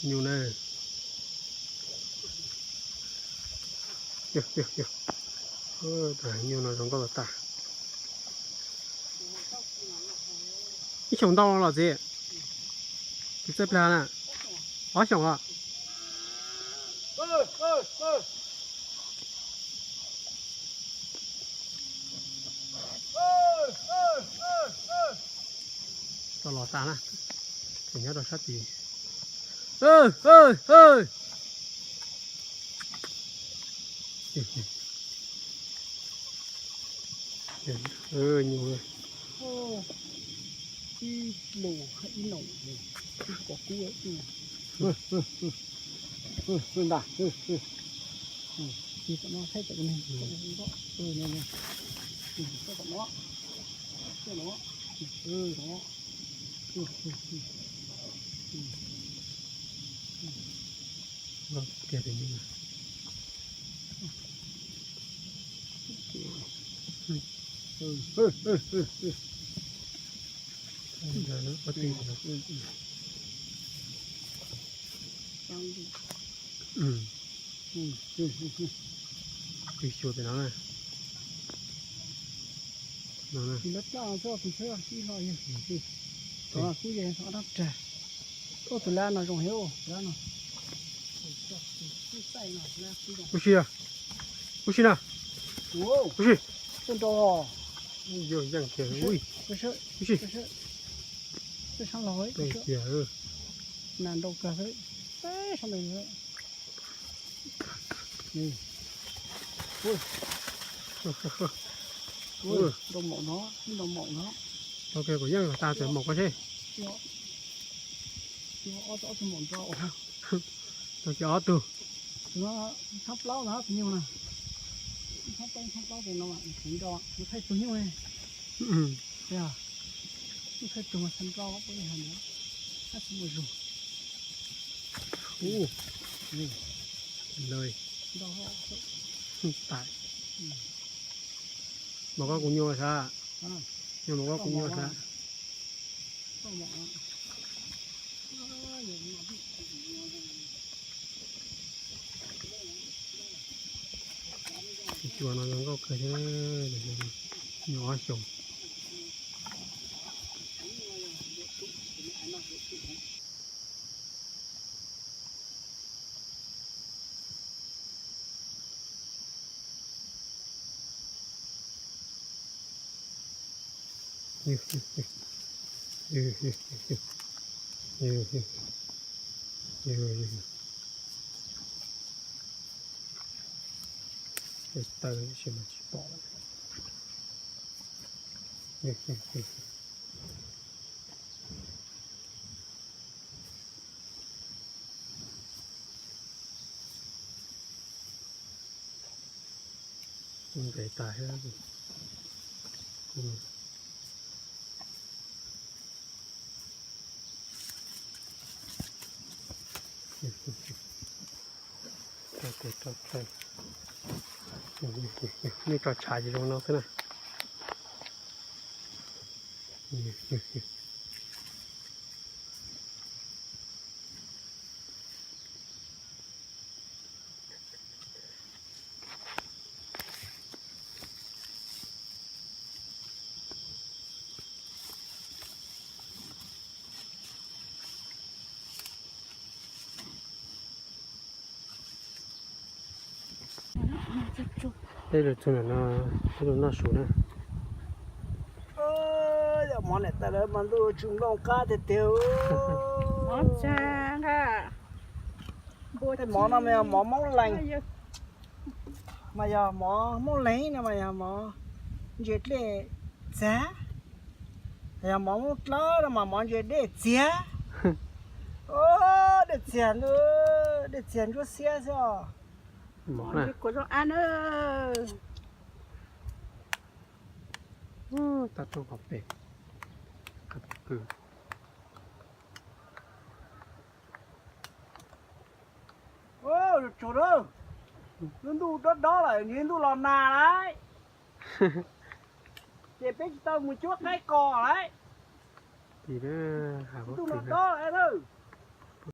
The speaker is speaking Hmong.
Nyuj na. Yog, yog, yog. Nyuj no zoo nkauj los tas. Ib xyoos ntau los txiv? Txiv txawj plag na. Ob xyoos los? Tau los tas na. Ces nyob rau sab tid. Nyuj. Ib lus ib noo, ib kom kub. Ntag. Tom no thaij tom no, tom no, tom no. Tiag tiag. Tus xyuas pem no na. Tus lab daj txog tus txhab ib hlo yog. Tus no kuj yog ob rab rag. Tus lab no zoo heev lab no. Ub si, ub si na. Ub si. Yog yeej kiag ui. Ub si. Yeej kiag. Nas nrau kawg xwb. Sab ntawd. Nrau maum no, nrau maum no. Ok, kuv yeej los tas txawm maum koj seb. Ob tug maum nrau. Tau kiag ob tug. Txhab plaub no tus nyuj na. Txhab plaub, txhab plaub tus no, nrau, nws thaij tus nyuj ne. Yog, nws thaij tus mas txhab plaub, tab sis muaj zug. Ub, lawm. Tais. Mas koj kuv nyuaj sab. Nyuaj mas koj kuv nyuaj sab. Tus cua no zoo nkauj kawg thiab, nyuam ob xyoos. Taw tab sis mas tsis pom lawm. Nqes tas thiab. Nej tso tshav ces zoo no xwb na. Peb lug txug ntawm no, peb lug noj su na. Yog mov niam tais lawv mas ntuj tsw nplooj qab tiag tiag. Tej mov no mas yog mov Moob Lees, mas yog mov Moob Lees no mas yog mov ntse dej txiag, yog mov Moob Dlawb no mas mov ntse dej txiag. Dej txiag, dej txiag ntsuab xiab xwb os. Kuv zoo ab na. Toj roob hauv pes, qab pob kws. Tsuag na, lub ntuj dob dob lawm, ntshe ntuj los nag lawm, ces peb tsis tau mus cuab qaib qos lawm. Ntuj no dob lawm na.